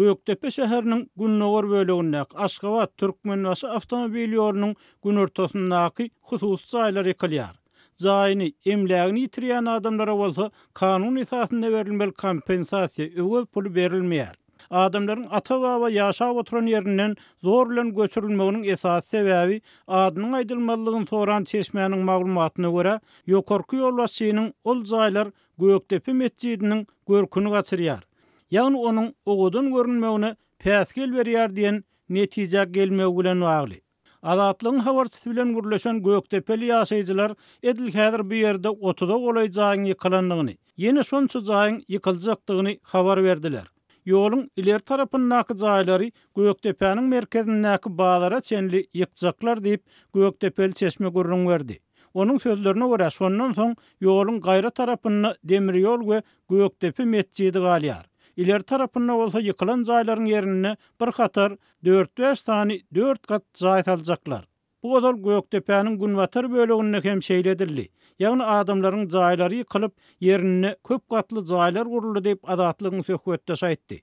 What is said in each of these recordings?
Gökdepe şäheriniň gündogar bölegindäki Aşgabat, Türkmenbaşy awtomobil ýolunyň günortasyndaky hususy jaýlar ýykylýar. Jaýyny, emlägini ýitirýän adamlara bolsa kanun esasynda berilmeli kompensasiýa, öwez puly berilmeýär. Adamlaryň ata-baba ýaşap oturan ýerinden zor bilen göçürilmeginiň esasy sebäbi, adynyň aýdylmazlygyny soran çeşmäniň maglumatyna görä, ýokarky ýolbaşçynyň ol jaýlar Gökdepe metjidiniň görküni gaçyrýar, ýagny onuň owadan görünmegine päsgel berýär diýen netijä gelmegi bilen bagly. Azatlygyň habarçysy bilen gürleşen gökdepeli ýaşaýjylar edil häzir bu ýerde otuza golaý jaýyň ýykylandygyny, ýene şonça jaýyň ýykyljakdygyny habar berdiler. Ýoluň ileri tarapyndaky jaýlary Gökdepäniň merkezindäki bazara çenli ýykjaklar diýip, gökdepeli çeşme gürrüň berdi. Onuň sözlerine görä, şondan soň ýoluň gaýra tarapynda demir ýol we Gökdepe metjidi galýar. Ileri tarapynda bolsa ýykylan jaýlaryň ýerinde bir hatar dört-bäş sany dört gat jaý saljaklar. Bu ozal Gökdepäniň günbatar böleginde hem şeýle edildi. Ýagny adamlaryň jaýlary ýykylyp, ýerinde köp gatly jaýlar guruldy diýip, Azatlygyň söhbetdeşi aýtdy.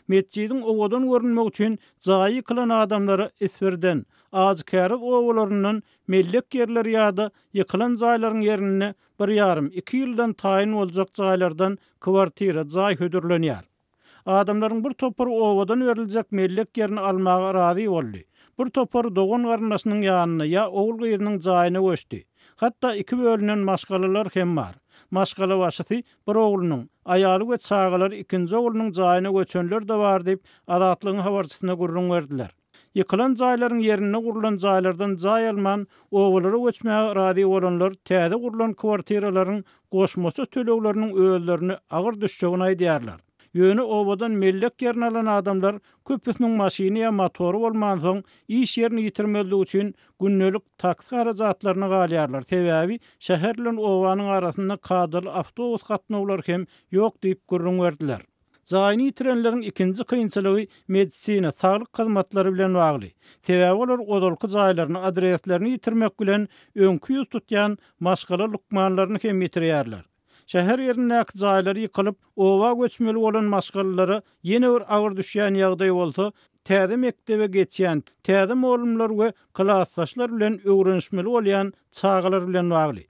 Metjidiň owadan görünmegi üçin jaýy ýykylan adamlara Isfirden, Ajykäriz obalaryndan mellek ýerleri ýa-da ýykylan jaýlaryň ýerinde bir ýarym, iki ýyldan taýyn boljak jaýlardan kwartira, jaý hödürlenýär. Adamlaryň bir topary obadan beriljek mellek ýerini almaga razy boldy. Bir topary dogan-garyndaşynyň ýanyna ýa ogul-gyzynyň jaýyna göçdi. Hatda iki bölünen maşgalalar hem bar. Maşgalabaşysy bir oglunyň, aýaly we çagalary ikinji oglunyň jaýyna göçenler-de bar diýip, Azatlygyň habarçysyna gürrüň berdiler. Ýykylan jaýlaryň ýerinde gurlan jaýlardan jaý alman, obalara göçmäge razy bolanlar täze gurlan kwartiralaryň goşmaça tölegleriniň özlerine agyr düşjegini aýdýarlar. Ýöne obadan mellek ýerini alan adamlar köpüsiniň maşyny ýa motory bolmansoň, iş ýerini ýitirmezlik üçin gündelik taksi harajatlaryna galýarlar, sebäbi şäher bilen obanyň arasynda kadaly awtobus gatnawlary hem ýok diýip gürrüň berdiler. Jaýyny ýitirenleriň ikinji kynçylygy medisina, saglyk hyzmatlary bilen bagly. Sebäbi olar ozalky jaýlaryny, adreslerini ýitirmek bilen öňki ýüz tutýan maşgala lukmanlaryny hem ýitirýärler. Şäher ýerindäki jaýlary ýykylyp, oba göçmeli bolan maşgalalara ýene bir agyr düşýän ýagdaý bolsa, täze mekdebe geçýän, täze mugallymlar we klasdaşlar bilen öwrenişmeli bolýan çagalar bilen bagly.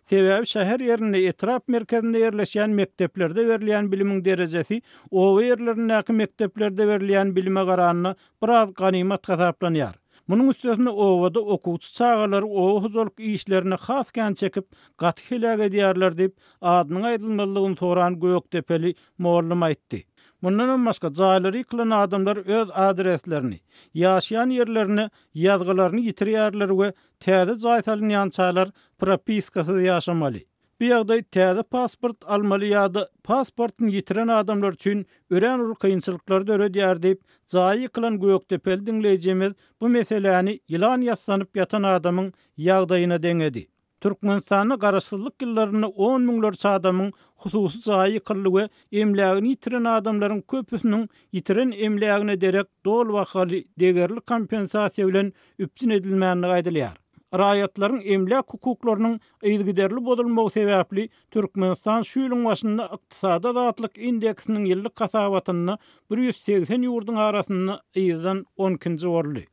Sebäbi şäher ýerinde, etrap merkezinde ýerleşýän mekdeplerde berilýän bilimiň derejesi oba ýerlerindäki mekdeplerde berilýän bilime garanda biraz ganymat hasaplanýar. Munuň üstesine obada okuwçy çagalary oba hojalyk işlerine has kän çekip, gaty heläk edýärler diýip, adynyň aýdylmazlygyny soran gökdepeli mugallym aýtdy. Mundanam başga, jaýlary ýykylan adamlar öz adreslerini, ýaşaýan ýerlerini, ýazgylaryny ýitirýärler we Täze jaý salynýançalar propiskasyz ýaşamaly. Bu ýagdaý täze pasport almaly ýa-da pasportyny ýitiren adamlar üçin örän uly kynçylyklary döredýär diýip, jaýy ýykylan gökdepeli diňleýjimiz bu meseläni ýylan ýassanyp ýatan adamyň ýagdaýyna deňedi. Türkmenistanda garaşsyzlyk ýyllarynda on müňlerçe adamyň hususy jaýy ýykyldy we emlägini ýitiren adamlaryň köpüsiniň ýitiren emlägine derek doly bahaly degerli kompensasiýa bilen üpjün edilmändigi aýdylýar. Raýatlaryň emläk hukuklarynyň yzygiderli bozulmagy sebäpli Türkmenistan şu ýylyň başynda Ykdysady azatlyk indeksiniň ýyllyk hasabatynda 180 ýurduň arasynda yzdan on ikinji boldy.